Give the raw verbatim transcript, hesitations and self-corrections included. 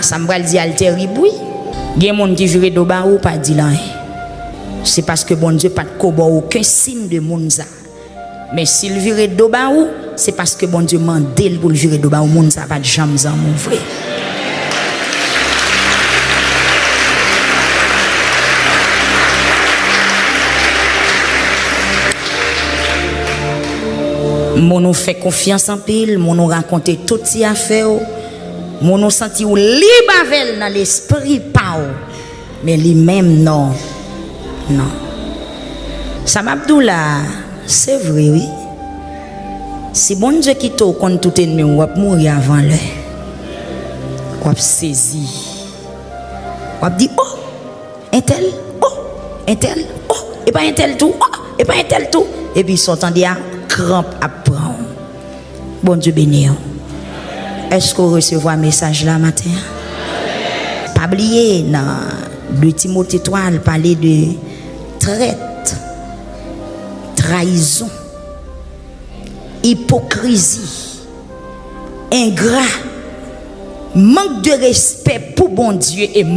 Sa m pral di a l terib, wi. Gen moun ki vire do ba ou, pa di l anyen. Se paske Bondye pa t ko ba w okenn siy de moun sa. Men si l vire do ba ou, se paske Bondye mande l pou l vire do ba ou. Moun sa pa t janm zanmi w vre. Moun ou fè konfyans anpil, moun ou rakonte tout ti afè w, moun ou santi w lib avè l nan lespri pa w, men li menm non, non. Sa m ap di w la a, se vre wi. Si Bondye kite w konn tout ènmi w, w ap mouri avan lè. W ap sezi. W ap di, o, entèl, o, entèl, o, e pa entèl tou, o, e pa entèl tou. Epi sa w tande a, kranp ap pran w. Bondye beni w. Èske w resevwa mesaj la maten an? Pa bliye nan de Timote twa, l pale de trèt, trayizon, ipokrizi, engra, mank de respè pou Bondye e